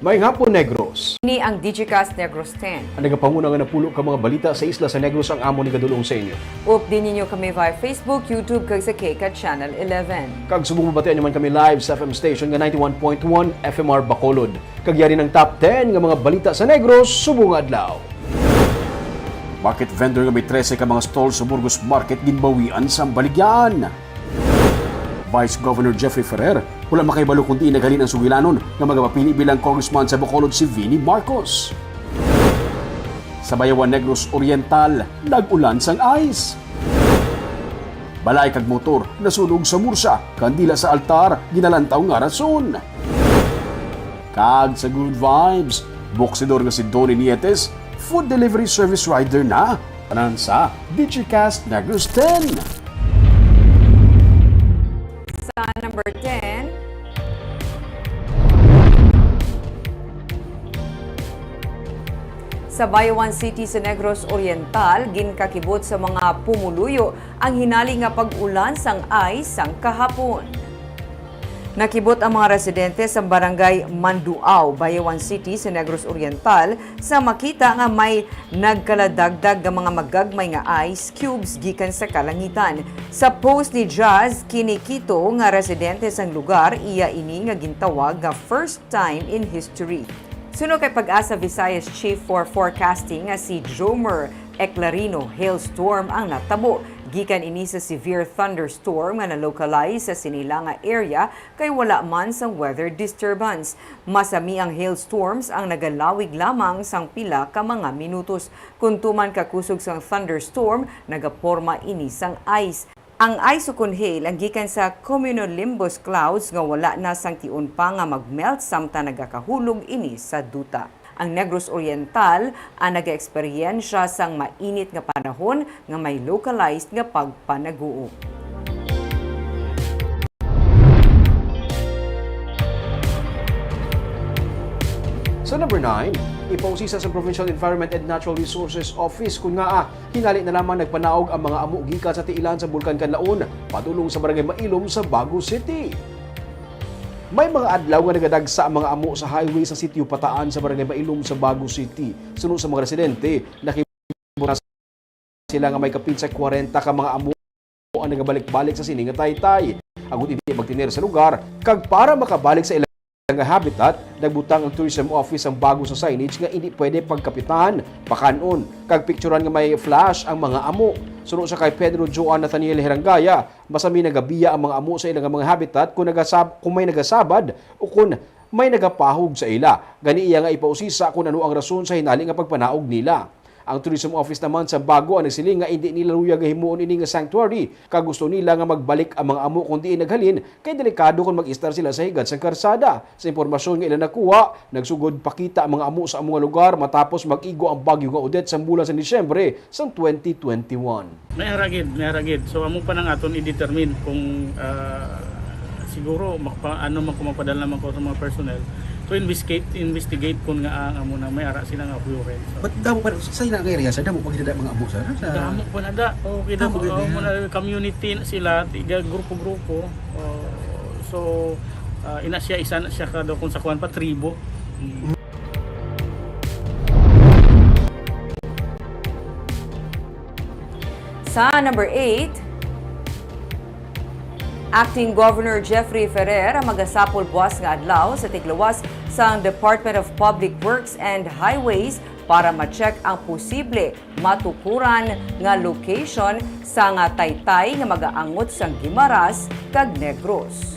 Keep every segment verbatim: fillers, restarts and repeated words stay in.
Maayong hapon, Negros. Ini ang Digicast Negros ten. Ang nagapanguna nga napulo ka mga balita sa isla sa Negros ang amon igadul-ong sa inyo. Updi ninyo kami via Facebook, YouTube, kag sa KCAT Channel eleven. Kag subong mabatian nyo man kami live sa F M station nga ninety-one point one F M R Bacolod. Kag yari ang top ten nga mga balita sa Negros subong nga adlaw. Market vendor nga may trese ka mga stall sa Burgos Market ginbawian sa Baligyaan. Vice Governor Jeffrey Ferrer, wala makahibalo kon diin naghalin ang sugilanon nga magapapili bilang congressman sa Bacolod si Vinnie Marcos. Sa Bayawan, Negros Oriental, nag-ulan sang ice. Balay kag motor nasunog sa Murcia, kandila sa altar, ginalantaw nga rason. Kag sa Good Vibes, boksidor nga si Donnie Nietes, food delivery service rider na. Tanan sa Digicast Negros ten. Sa number ten, sa Bayawan City sa Negros Oriental, ginkakibot sa mga pumuluyo ang hinali nga pag-ulan sang ice sang kahapon. Nakibot ang mga residente sa Barangay Manduao, Bayawan City sa Negros Oriental, sa makita nga may nagkaladagdag nga mga magagmay nga ice cubes gikan sa kalangitan. Sa post ni Jazz Kinikito nga residente sang lugar, iya ini nga gintawag nga first time in history. Suno kay Pag-asa Visayas Chief for Forecasting nga si Jomer Eclarino, hailstorm ang natabo. Gikan ini sa severe thunderstorm nga na-localize sa sini la nga area kay wala man sang weather disturbance. Masami ang hailstorms ang nagalawig lamang sang pila ka mga minutos. Kon tuman ka kusog sang thunderstorm, nagaporma ini sang ice. Ang ice ukon hail ang gikan sa cumulonimbus clouds nga wala na sang tion pa nga mag-melt samtang nagakahulog ini sa duta. Ang Negros Oriental ang nagaeksperyensya sang mainit nga panahon nga may localized nga pagpanaguo. Sa number nine, ipausisa sa Provincial Environment and Natural Resources Office kon ngaa hinali na lamang nagpanaog ang mga amo gikan sa tiilan sa Bulkan Kanlaon padulong sa Barangay Mailom sa Bago City. May mga adlaw nga nagadagsa ang mga amo sa highway sa Sitio Pataan sa Barangay Mailom sa Bago City. Suno sa mga residente, nakibot na sila nga may kapin sa kwarenta ka mga amo ang nagabalik-balik sa sini nga taytay. Agud indi magtener sa lugar, kag para makabalik sa ila nga habitat, nagbutang ang Tourism Office sang bago sa signage nga indi pwede pagkapitan, pakan-on, kag pikturan nga may flash ang mga amo. Suno sa kay Pedro Joan Nathaniel Herangaya, masami nagabiya ang mga amo sa ila nga mga habitat kung nagasab-, kung may nagasabad o kung may nagapahog sa ila. Gani iya nga ipausisa kung ano ang rason sa hinali nga pagpanaog nila. Ang Tourism Office naman sa Bago ang nagsiling nga indi nila luyag nga himuon ini nga sanctuary, kag gusto nila nga magbalik ang mga amo kon diin naghalin, kay delikado kon mag-istar sila sa higad sang karsada. Sa impormasyon nga ila nakuha, nagsugod pakita ang mga amo sa amo nga lugar matapos mag-igo ang bagyo nga Odette sang bulan sa Disyembre sang twenty twenty-one. May ara gid, may ara gid. So, amo pa nang aton i-determine kung, ah, siguro makapa-, ano man, kung magpadala man ko sa mga personnel to investigate, investigate kung nga ang amo na may ara sila nga occurrence. So, But damo pa sa ina nga area sa damo pa gid na mga amo sa sa Damo pa na da. Okay, damo, damo gid na. Mo na community na sila, tiga grupo-grupo. Oh, so, ah, ina siya, isa na siya ka daw kung sa kuwan pa, tribo. Mm. Sa number eight, Acting Governor Jeffrey Ferrer ang magasapol buas nga adlaw sa tigluwas sang Department of Public Works and Highways para ma-check ang posible matukuran nga location sang taytay nga magaangot sang Guimaras kag Negros.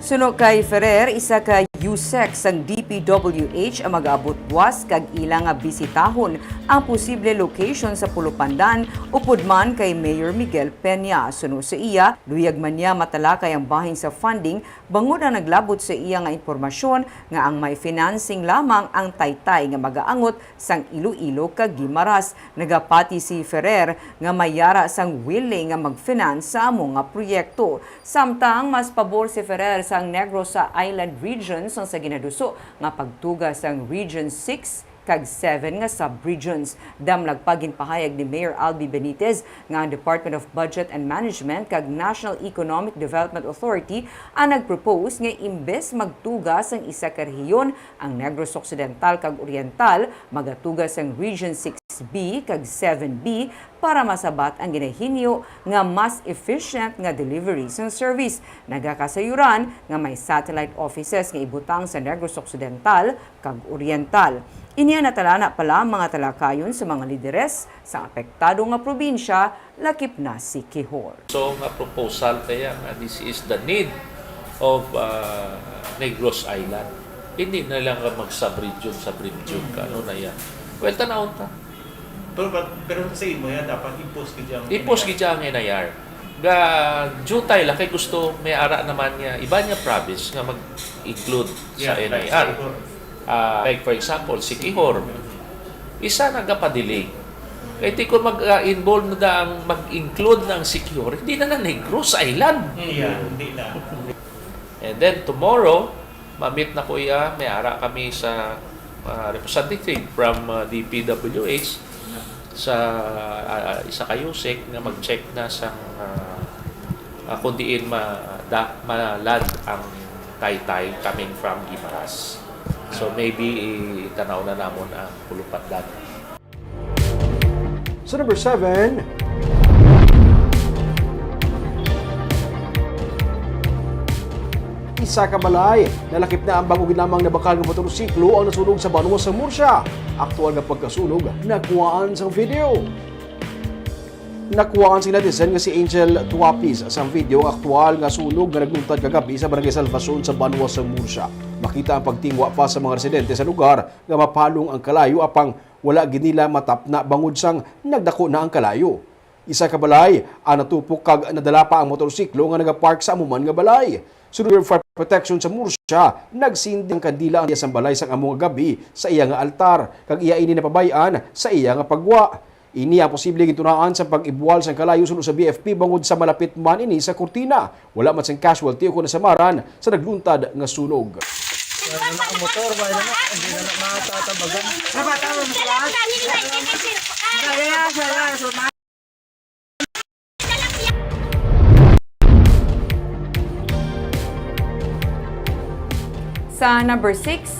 Suno kay Ferrer, isa ka USEC sang D P W H ang mag-abot buas kag ila nga bisitahon ang posible location sa Pulupandan upod man kay Mayor Miguel Peña. Suno sa iya, luyag man niya matalakay ang bahin sa funding bangod ang naglabot sa iya nga impormasyon nga ang may financing lamang ang taytay nga magaangot sang Iloilo kag Guimaras. Nagapati si Ferrer nga may yara sang willing nga mag-finance sa amo nga proyekto. Samtang mas pabor si Ferrer sang Negros Island Region sang sa ginaduso nga pagtuga sang Region six kag seven nga subregions. Damlag pa, ginpahayag ni Mayor Albi Benitez nga ang Department of Budget and Management kag National Economic Development Authority ang nagpropose nga imbes magtuga sang isa ka rehiyon, ang Negros Occidental kag Oriental magatuga sang Region six B kag seven B para masabat ang ginahinyo nga mas efficient nga delivery sang service. Nagakasayuran nga may satellite offices nga ibutang sa Negros Occidental kag Oriental. Inia natalana pala ang mga talakayon sa mga lideres sa apektado nga probinsya, lakip na Siquijor. So, nga proposal kaya nga this is the need of, uh, Negros Island. Hindi na lang ka mag-sub-region, sub-region ka, ano na yan. Well, tanawon ta. Pero, but, pero sa imo yan, dapat i-post gid ang I-post N I R. Gid ang N I R. Ga, jutay lang kay gusto may ara naman nga iba nga province nga mag-include sa Yeah, like N I R. Siquijor. Ah, like for example, Siquijor. Isa nagapadelay. Kay ti kung mag-involve na da ang mag-include ng Siquijor, hindi na na Negros Island. Yeah, hindi na. And then tomorrow, ma-meet na ko iya, may ara kami sa, ah, representative from, ah, D P W H sa, ah, ah, isa ka USEC nga mag-check na sa, ah, ah, kung diin ma-, da-, ma-land ang taytay coming from Guimaras. So maybe itanaw na namon ang Pulupandan. Sa number seven, isa ka balay, nalakip na ang bag-o gid lamang nabakal nga motorsiklo ang nasunog sa banwa sa Murcia. Aktual nga pagkasunog, nakuhaan sang video. Nakuhaan sa netizen nga si Angel Tuapis sang video ang aktual nga sunog nga nagluntad kagabi sa Barangay Salvacion sa banwa sa Murcia. Makita ang pagtingwa pa sa mga residente sa lugar nga mapalong ang kalayo, apang wala gid nila matapna bangod sang nagdako na ang kalayo. Isa ka balay ang natupok kag nadala pa ang motorsiklo nga nagapark sa amo man nga balay. Sunod, Fire Protection sa Murcia nagsindi ang kandila ang iya sang balay sang amo nga gabi sa iya nga altar, kag iya ini napabay-an sa iya nga pagwa. Ini ang posible gintunaan sa pag-ibwal sang kalayo suno sa B F P bangod sa malapit man ini sa kurtina. Wala man sang casualty o kon nasamaran sa nagluntad nga sunog. Wala na ang motor, wala na, hindi na na matatabagan. Kaya, kaya, so, Sa number six,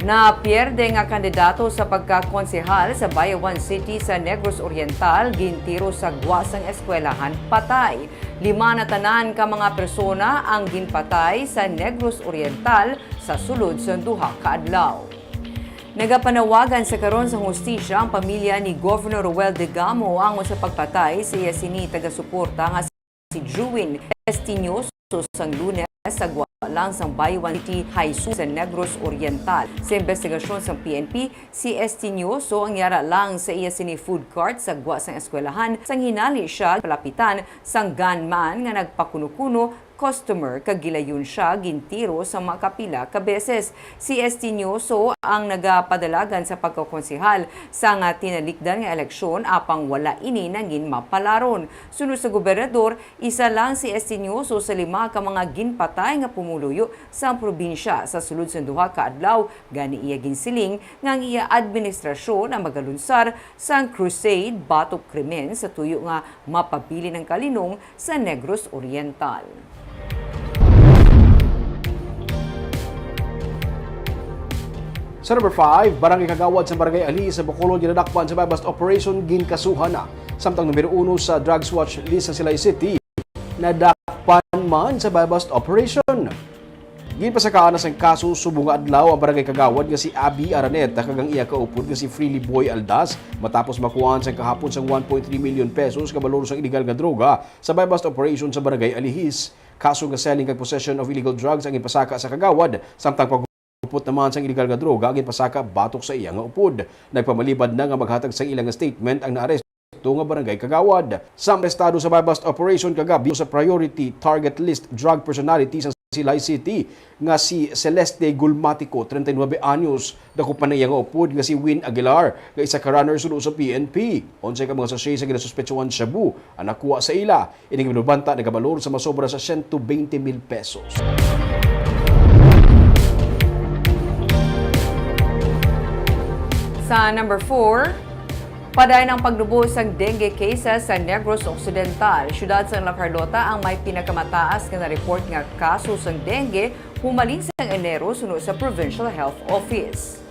napierde nga kandidato sa pagkakonsehal sa Bayawan City sa Negros Oriental, gintiro sa gwa sang eskwelahan, patay. Lima na tanan ka mga persona ang ginpatay sa Negros Oriental sa sulod sang duha ka adlaw. Nagapanawagan sa karon sang hustisya ang pamilya ni Governor Roel Degamo angon sa pagpatay sa iya sini tagasuporta nga si Juwin Estinioso sang Lunes sa gwa lang sang Bayawan City High School sa Negros Oriental. Sa investigasyon sang P N P, si Estinioso ang yara lang sa iya sini food cart sa gwa sang eskwelahan sang hinali siya palapitan sang gunman nga nagpakuno-kuno customer kag gilayon siya gintiro sa makapila ka beses. Si Estinioso ang nagapadalagan sa pagkakonsehal sa nga tinalikdan nga eleksyon, apang wala ini nangin mapalaron. Suno sa gobernador, isa lang si Estinioso sa lima ka mga ginpatay nga pumuluyo sa probinsya sa sulod sang duha ka adlaw. Gani iya ginsiling nga ang iya administrasyon ang magalunsar sang crusade batok krimen sa tuyo nga mapabilin ang kalinong sa Negros Oriental. Sa number five, Barangay Kagawad sa Barangay Alihis sa Bacolod ginadakpan sa buy-bust operation, ginkasuhan na. Samtang numero uno sa drugs watch list sa Silay City, nadakpan man sa buy-bust operation. Ginpasakaan na sang kaso subong nga adlaw ang barangay kagawad nga si Abby Araneta kag ang iya kaupod nga si Freely Boy Aldas matapos makuhaan sang kahapon sang one point three million pesos ka balor sang iligal nga droga sa buy-bust operation sa Barangay Alihis. Kaso nga selling kag possession of illegal drugs ang ginpasaka sa kagawad, samtang pag-upot naman sang iligal nga droga ang ginpasaka batok sa iya nga upod. Nagpamalibad na nga maghatag sang ila nga statement ang naaresto nga barangay kagawad. Sa arestado sa buy-bust operation kagabi sa priority target list drug personality sa Silay City nga si Celeste Gulmatico, treinta y nueve anyos, dakupan na iya nga upod nga si Win Aguilar, nga isa ka runner suno sa P N P. Onse ka mga sachet sa ginasuspetsuhan shabu ang nakuha sa ila. Ini nga binubanta nagabalor sa masobra sa siyento bente mil pesos. Sa number four, padayon ang pagnubo sang dengue cases sa Negros Occidental. Siyudad sang La Carlota ang may pinakamataas nga na-report nga kaso sang dengue humalin sang Enero suno sa Provincial Health Office.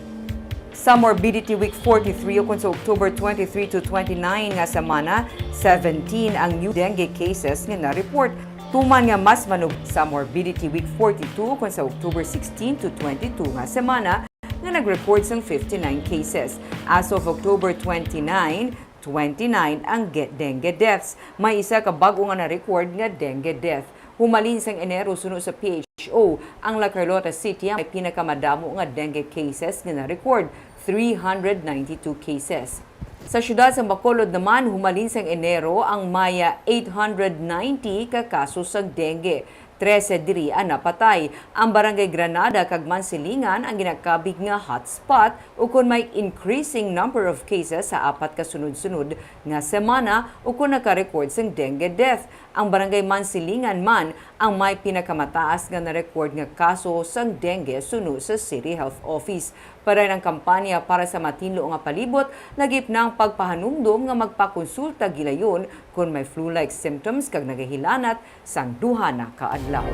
Sa Morbidity Week forty-three, ukon sa October twenty-three to twenty-nine nga semana, seventeen ang new dengue cases nga na-report. Tuman nga mas manub sa Morbidity Week forty-two, ukon sa October sixteen to twenty-two nga semana, nga nag-record sang fifty-nine cases. As of October twenty-nine, twenty-nine ang ge-, dengue deaths. May isa ka bag-o nga na-record nga dengue death. Humalin sang Enero, suno sa P H O, ang La Carlota City ang may pinakamadamo nga dengue cases nga na-record, three hundred ninety-two cases. Sa siyudad sa Bacolod naman, humalin sang Enero ang may eight hundred ninety ka kaso sang dengue. Trese diri ang napatay. Ang Barangay Granada kag Mansilingan ang ginakabig nga hotspot, ukon may increasing number of cases sa apat ka sunod-sunod nga semana, ukon naka-record sing dengue death. Ang Barangay Mansilingan man ang may pinakamataas nga na-record nga kaso sang dengue suno sa City Health Office. Padayon ang kampanya para sa matinlo nga palibot, lagip na ang pagpahanumdom nga magpakonsulta gilayon kon may flu-like symptoms kag nagahilanat sang duha na ka adlaw.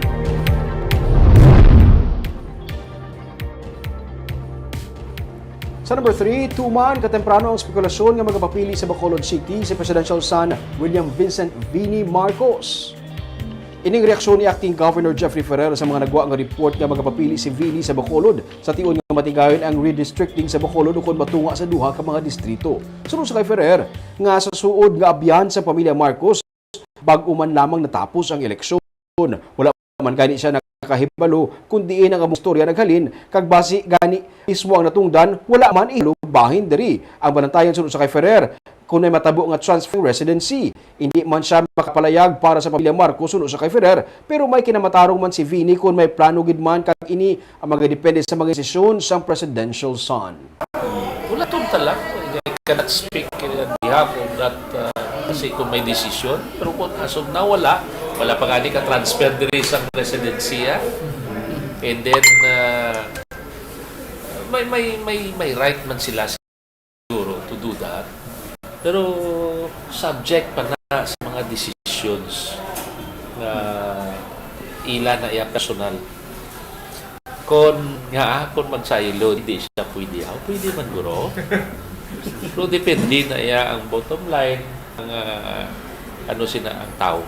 Sa number three, tuman katemprano ang spekulasyon nga magapapili sa Bacolod City si Presidential Son William Vincent Vini Marcos. Ining reaksyon ni Acting Governor Jeffrey Ferrer sa mga nagwa nga report nga magapapili si Vini sa Bacolod sa tion nga matigayon ang redistricting sa Bacolod ukon matunga sa duha ka mga distrito. Suno sa kay Ferrer, nga sa suod nga abyan sa pamilya Marcos, bag-o man lamang natapos ang eleksyon. Wala man gani siya nakahibalo kung diin ang among istorya naghalin, kag basi gani mismo ang natungdan, wala man ihalog bahin diri. Ang banantayan suno sa kay Ferrer, kung may matabo nga transfer residency. Hindi man siya makapalayag para sa pamilya Marcos suno sa kay Ferrer, pero may kinamatarong man si Vini kung may plano gid man, kag ini ang magadepende sa mga desisyon sang Presidential Son. Wala, tunta lang. I cannot speak on behalf of that, uh, kasi kung may desisyon. Pero kung as of now, wala. Wala pa gani ka-transfer diri sa residency, ah. And then, uh, may, may, may, may right man sila siguro to do that. Pero subject pa na sa mga decisions nga ila na iya personal. Kon nga, ah, kon magsaylo, hindi siya pwede. Ah, pwede man, guro. Pero depende na iya ang bottom line, ang, ah, ano sina ang tao.